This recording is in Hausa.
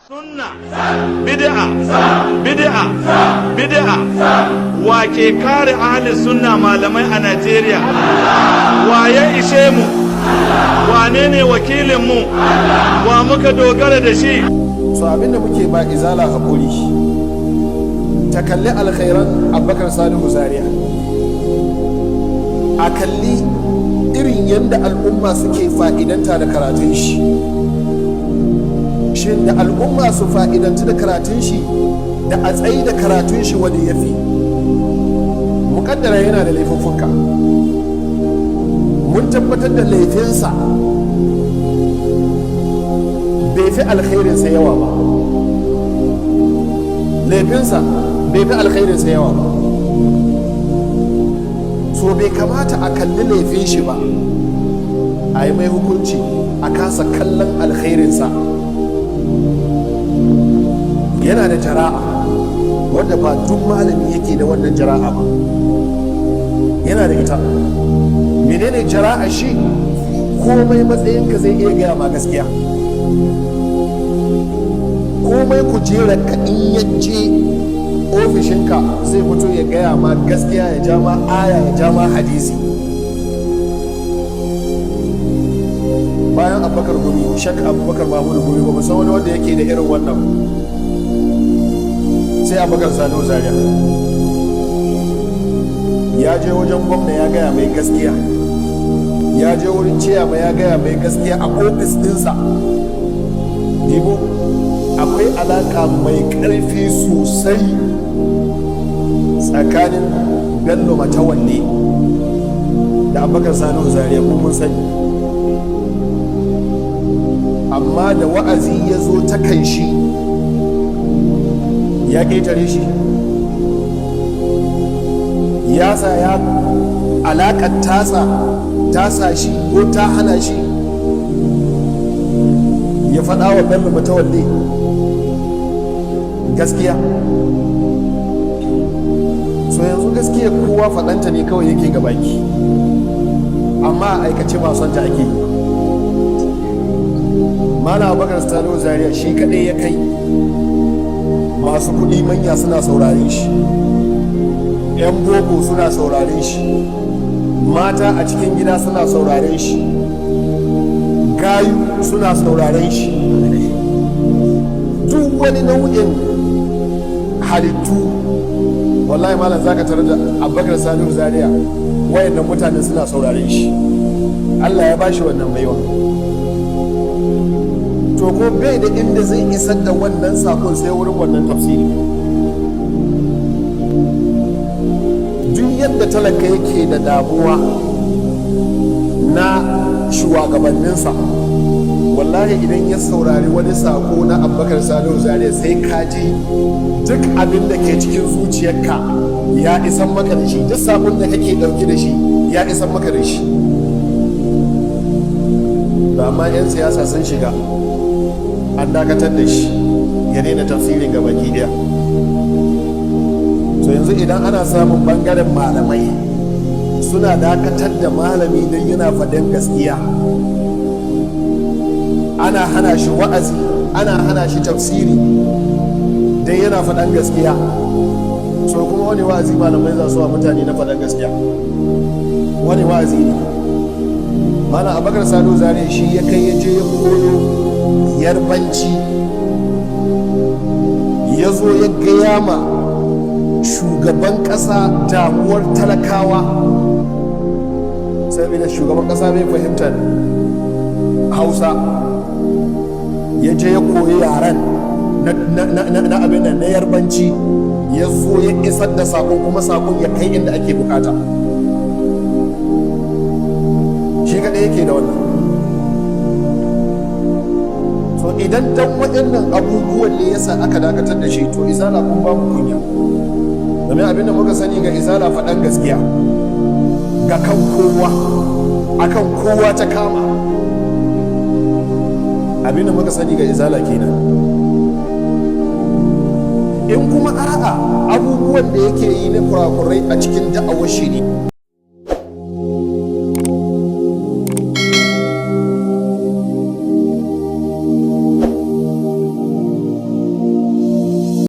Sunna, bid'a, bid'a, bid'a. Wa ke kare ahli sunna malamai a Najeriya? Wa ya ishe mu? Wane ne wakilin mu? Wa muka dogara da shi? So abinda muke ba Izala haƙuri, ta kalli alkhairan Abubakar Salihu Zaria, a kalli irin yadda al'umma suke fa'idanta da karatun shi. Shin da al'umma su fa'idanci da karatun shi da a tsayi da karatun shi, wani ya fi? Muƙaddara yana da laifuffuka, mun tabbatar da laifinsa bai fi alkhairinsa yawa ba. Laifinsa bai fi alkhairinsa yawa ba. So bai kamata a kalli laifin shi ba a yi mai hukunci, a kasa kallon alkhairinsa. Yana da jara'a wanda ba duk malami yake da wannan jara'a ba, yana da ita. Menene jara'a shi? Komai matsayinka zai iya gaya ma gaskiya. Komai kujerarka, in ya je ofishinka zai fito ya gaya ma gaskiya, ya ja ma aya, ya ja ma hadisi. Bayan Abubakar Gumi, Shak Abubakar Mahmudu Gumi, ba san wani wanda yake da irin wannan sai Abubakar Salihu Zaria. Ya je wajen gwamna ya gaya mai gaskiya, ya je wurin ciyama ya gaya mai gaskiya a ofis dinsa. Dibo, akwai alaka mai ƙarfi sosai tsakanin Bello Matawalle da Abubakar Salihu Zaria, ko mun sani. Amma da wa'azi ya zo ta kan shi, ya ƙetare shi, ya sa ya alaƙar tasa tasa shi ko ta hana shi ya faɗa wa Bello Matawalle gaskiya. So yanzu gaskiya kowa faɗanta ne kawai yake ga baki, amma a aikace ba son ta ake yi. Malam Abubakar Salihu Zaria shi kaɗai ya kai masu kuɗi manya suna saurare shi, 'yan boko suna saurare shi, mata a cikin gida suna sauraren shi, gayu suna sauraren shi, duk wani nau'in halittu. Wallahi malam, zaka tarar da Abubakar Salihu Zaria, wayannan mutane suna sauraren shi. Allah ya bashi wannan baiwa. To ko bai da inda zai isar da wannan sakon sai wurin wannan tafsiri. Duk yadda talaka yake da damuwa na shugabanninsa, wallahi idan ya saurari wani sako na Abubakar Salihu Zaria, sai ka ji duk abin da ke cikin zuciyarka ya isan maka da shi, duk sakon da kake dauke da shi ya isan maka da shi. Da amma 'yan siyasa sun shiga, an dakatar da shi ya daina tafsirin ga baki daya. So yanzu idan ana samun bangaren malamai suna dakatar da malami don yana faɗin gaskiya, ana hana shi wa'azi, ana hana shi tafsiri don yana faɗan gaskiya, so kuma wani wa'azi malamai za su wa mutane na faɗan gaskiya? Wani wa'azi ne? Malam Abubakar Salihu Zaria shi ya kai ya je ya koyo Yarbanci, ya zo ya gaya ma shugaban ƙasa damuwar talakawa, saboda shugaban ƙasa bai fahimtar Hausa. Ya je ya koyi yaren na abin nan na Yarbanci, ya zo ya isar da sakon, kuma sakon ya kai inda ake bukata. Shi kaɗai yake da wannan. So idan dan waɗannan abubuwan ne yasa aka dakatar da shi, to Izala kun ba mu kunya, domin abin da muka sani ga Izala faɗan gaskiya ga kan kowa, akan kowa ta kama. Abin da muka sani ga Izala kenan. In kuma a'a, abubuwan da yake yi na kurakurai a cikin da'awar shi ne.